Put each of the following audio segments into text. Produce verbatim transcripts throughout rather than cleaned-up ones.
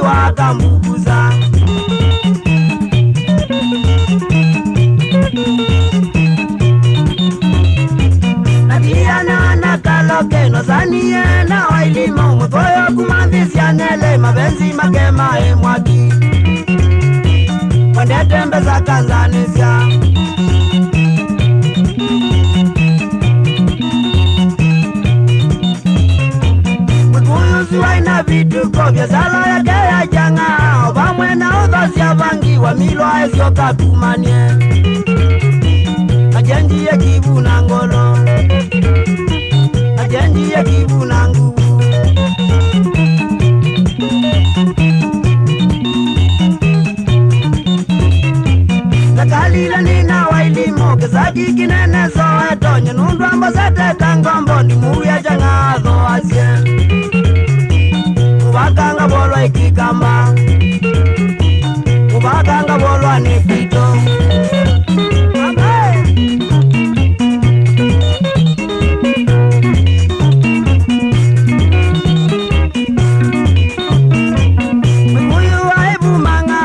Wakambukuza. Na Diana na Kaloke, Nosanie na Wailimu, Mũkũyũ kuma nthĩ sya Nyele, mavenzi make maĩ mwaki. Wendete mbesa kanzanĩsya. Mũkũyũ ũsu waĩ na vituko, viasala yake ya kyang'a, o vamwe na ũthasya vangi wa milo aisyoka kumanie. Ajenjie kĩvu na ngolo, ajenjie kĩvu na nguvu. Nakalile nina Wailimu, kĩsaki kĩnene Soweto, nye nũndũ ambosete ta ngombo, ndimũw'ĩa kyang'a athoasye. Kũvakanga volwa ikikamba, kũvakanga volwa nĩ kwitũ. Amen. Mũkũyũ waĩ vumang'a,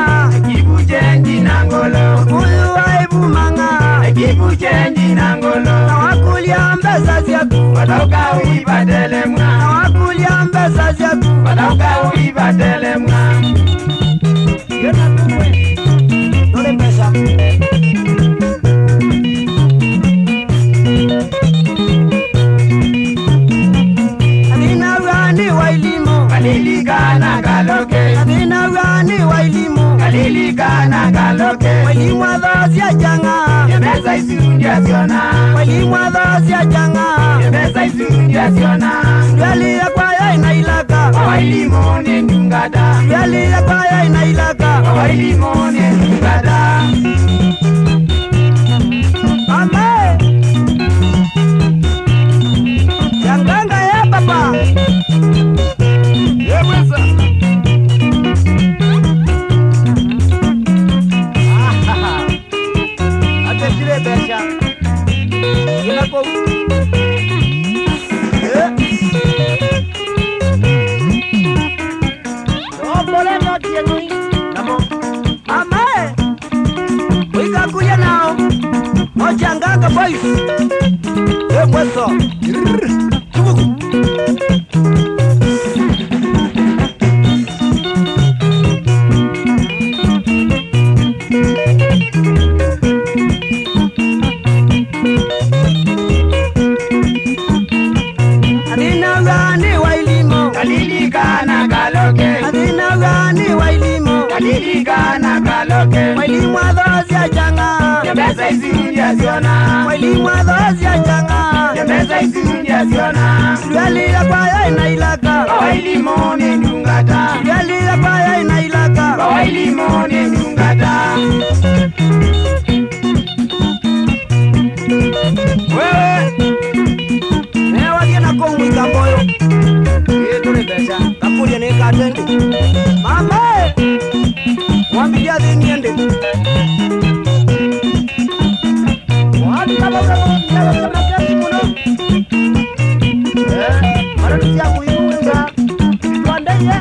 kĩvu kyenji na ngolo. Mũkũyũ waĩ vumang'a, kĩvu kyenji na ngolo. Na wakũlya mbesa syaku, wathauka ũivatelemwa. Na wakũlya mbesa syaku, wathauka ũivatelemwa. Yona tuwe, nole mbesa. Athĩna w'ani Wailimu, Kalili kana Kaloke. Athĩna w'ani Wailimu, Kalili kana Kaloke. Wailimu athoasya kyang'a, mbesa isu ndiasyona. Wailimu athoasya kyang'a, mbesa isu ndiasyona. Ndweli yakwa yaĩ na ilaka, Wailimu nĩ ndungata. Ndweli yakwa yaĩ na ilaka, Wailimu nĩ ndungata. Amen. Yanganga ya papa. Yeweza. Atetire besha. Ina ko. Eh. Ndombole no tieni. Namo. Amae. Wĩkakulya nao. Moja Nganga Boys. Ekweso. Tubuku. Athĩna w'ani Wailimu. Kalili kana Kaloke. Athĩna w'ani Wailimu. Kalili kana Kaloke. Wailimu athoasya kyang'a, mbesa isu ndiasyona. Wailimu athoasya kyang'a, mbesa isu ndiasyona. Ndweli yakwa yaĩ na ilaka, Wailimu nĩ ndungata. Ndweli yakwa yaĩ na ilaka, Wailimu nĩ ndungata. Wewe. Newa thiĩ na kũu mũikambo ũyũ. Ĩĩ tũrĩ mbeca. Ngakũlya nĩ katende. Mama ĩ! Wambilia thĩni ende. Watu kama wewe, wewe, wewe, wewe, mũno. Eh, maratu cia kũiruga. Twandaiye.